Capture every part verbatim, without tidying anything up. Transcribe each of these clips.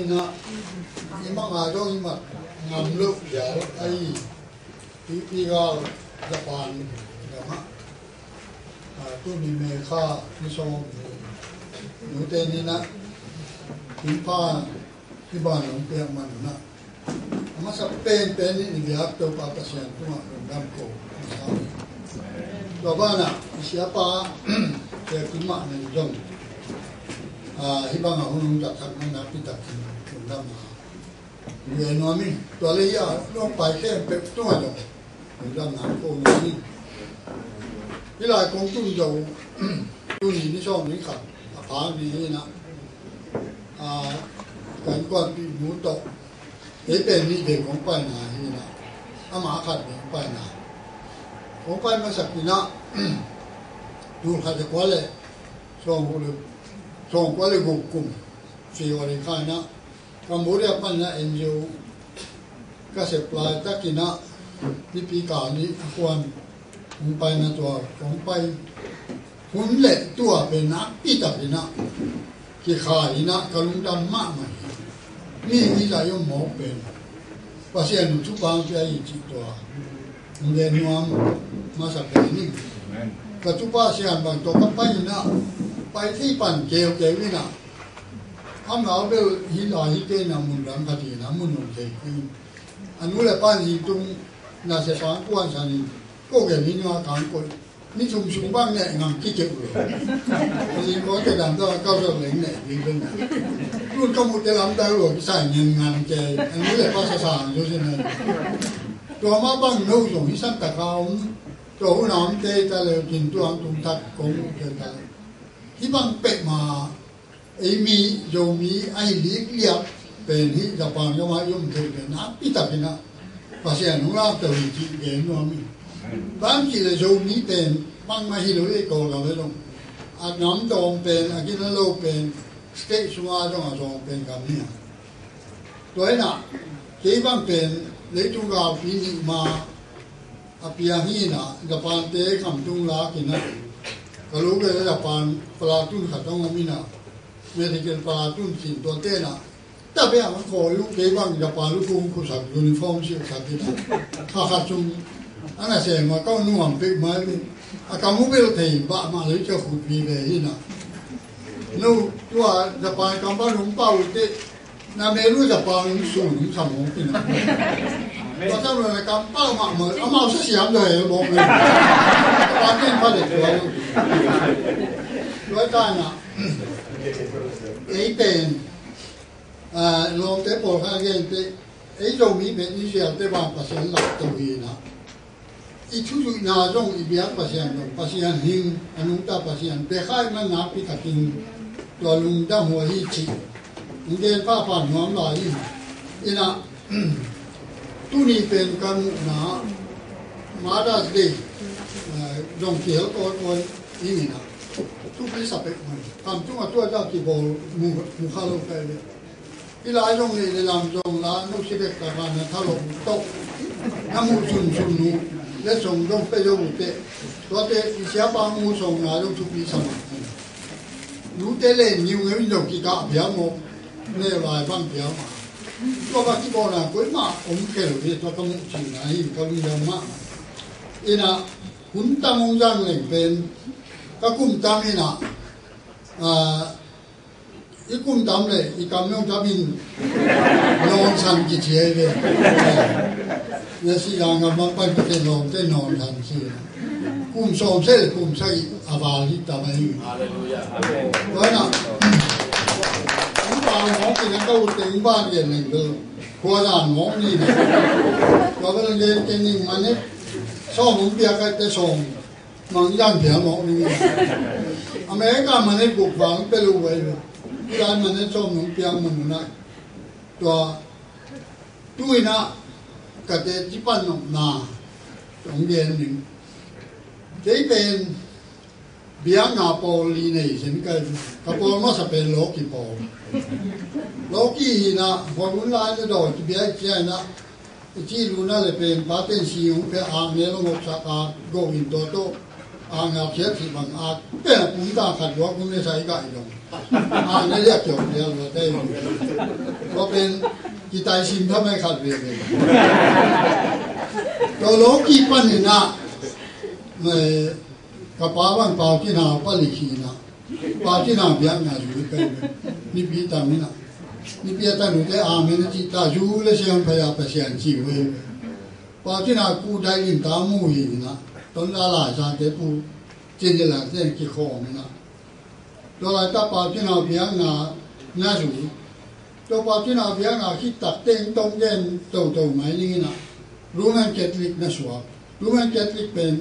Na, i manga zong i mat ngam lo pial a i, i pi gal Japan gam ah, a, tuni May kha ni sawm ni, nute ni na, Tingpha i ban hong piak man na, a masa penpen in i biak Topa Pasian tungah lungdam ko. Tua banah i siapa, sia kin mah nen zong, a, hih bangah hun hong zatsak na nakpi takin lungdam a, ngen nuam ing. Tua leh hih a lawngpai khempeuh tungah zong lungdam na ko nuam ing. Hih lai kong tun zo, tuni ni sawm ni khat a phak ni hi na, a, kan kuanpih mu tawh, kei pen nih vei kong paina hi na, amah khat vei kong paina. Kong pai masak in ah, tul khat le kua le sawmguk le, sawmkua le guk kum, February kha in ah, Cambodia pan in ah N G O ka sep laitak in ah, mipi kal nih a kuan hong paina tua kong pai hun le tua pen nakpi takin ah kikhai in ah ka lungdam mahmah hi. Mi hi zah i om mawk pen Pasian in thupha pia hi cih tua hong gen nuam masa pen ing. Ka tu Pasian bang tawh ka pai in ah, pai thei pan keukeu in ah, amau bel hih lai hi kei in ah mun dang khat in ah mun hong thei kei. A nu le pa in zing tung na sia pa kuan san in, ko gen hi nuam kang koih. Ni thum sung bang neh ngam kikeu lo. Ni ko te lam ta kau sa leng neh ding ben. Tun ka mu te lam ta lo kisai ngen ngan ke. An ni le pa sa sa zo sin na. Tua ma bang no zong hi san ta ka om. Tua hun a om te ta le kin tuang tung tak kong te ta le. Hi bang pek ma Ei mi, Zomi a hi likliak pen hih Japan gam ah i om thei pen nakpi takin ah Pasian hong lamto hi cih gen nuam hi. Bang ci le Zomi pen bangmah hi lo hi, Kawlgam hi lo. A nam dawng pen, a gina lo pen, state sungah zong a zawng pen gam hi a. Tua hi na, kei bang pen leitung galpi nih ma a piang hi na, Japan te khamtung lak in ah, ka lo gei Japan platoon khat hong om in ah, medical platoon cin tuate na, ta bia ma khawi uh kei bang Japan lu kung khusak uniform silh sak in ah, kha khat sung a na sem a kau nuam pek mai ve. A ka mu bel thei bah mah lei cia khut vive hi na. No, tua Japan kam ba lung pau te, na me lu Japan lung sun lung sam hong pi na. Tua sam lo na kam pau mah mah, a mau sa siam lo he bok le. Japan ken pa le tua lu. Tua ta na. Ei pen, a, lawmte pawl kha gen te, ei Zomi pen Israel te bang Pasian lak to hi na. I thuzuihna zong i biak Pasian zong Pasian hing, a nungta Pasian, pekhaih man nakpi takin tua lungdam huai hi cih hong gen phapha nuam lai hi. In ah, tuni pen ka muhna Mother's Day, eh, zong kihel kawikawi ing in ah, thupi sa pek mai. Kam tungah tua zah kibawl mu, mu kha lo kai le. Hih lai zong neih le lam zong la, no si bek taka na thalawh uh tawh na muh sunsun uh, letsong zong pia zo uh teh. Tuate i siapa mu sawmna zong thupi sa mah. Nute len ngiungeu in zong kikah pial mawk, neu lai bang pial mah. Tua bang kibawlna koimah om kei lo hi, tua ka muh cihna hi, ka lungdam mah. In ah, hun tam hong zang leng pen, ka kum tam in ah, ah, i kum tam le i kam nong tam in nawn san kici hi ve. Sia Sihzang gam bang pan ka te lawmte nawn san ci. Kum sawm se le kum sagih a val hi tam ahi. Halleluiah. Tua na, hong val mawk in a ka ut teng ban gen leng bel khua zan mawk ni na. Tua bel gen ken ning manet sawm hong piak a te sawm mang zan piang mawk ni. America manet guk vang pe lo vai lo. Lai manet sawm nong piang man nai. Tua tu in ah ka te ci pan nong na. Tong gen ning. Kei pen biang nga pawl li nei sen kai. Ka pawl masa pen lawki pawl. Lawki hi na, hua hun lai na dawi ki biai cia na. I ci luna le pen pa ten si hong pia a ne lo ngok sa ka go in to to. A ngak khiat hi bang a pen a pum ta khat lua kum le sai ka i dong. A ne liak kiok liak lua te. Ko pen kitai sim tha mai khat ve ve. To lo ki pan ni na. Mai ka pa bang pau ki na pa li ki na. Pau ki na biak na ju ka. Ni pi ta mi na. Ni pi ta nu te a me na ci ta ju le siang pa ya pa siang ci ve. Pau Cin a ku dai in ta mu hi na, Tonzang lai sangte Pu Cin Zia Lang te kikhawm hi na. Tua laitak Pau Cin a biakna na zu. Tua Pau Cin a biakna khit tak teng tong gen toto mai ning hi na. Roman Catholic na suak. Roman Catholic pen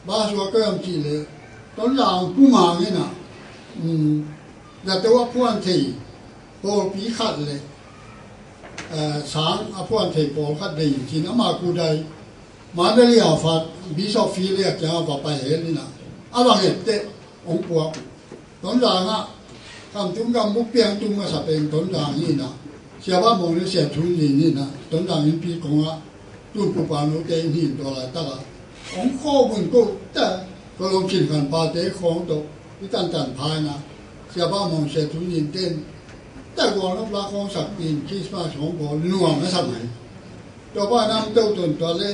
bang suak ka yam cih leh Tonzang Pu Mang hi na. Um, zato a phuan thei pawlpi khat le, eh, sang a phuan thei pawl khat dei in cin ama ku dai. Mandalay a fat Bishop Philip a kiang a va pai hel hi na. A va het teh hong puak. Tonzang ah Kamtum gam buk piang tung masa pen Tonzang hi na. Sia Bah Mong le Sia Thun Zin hi na. Tonzang innpi kong ah Tun Pu Pa No te in hin tua laitak a hong khawm un ko ta. Ko long Cin Khan Pa te khawng to i tantan phai na. Sia Bah Mong Sia Thun Zin ten ta gual nop la khawng sak tin Christmas hong ko nuam na sa mai. Tua pa nam to ton tua le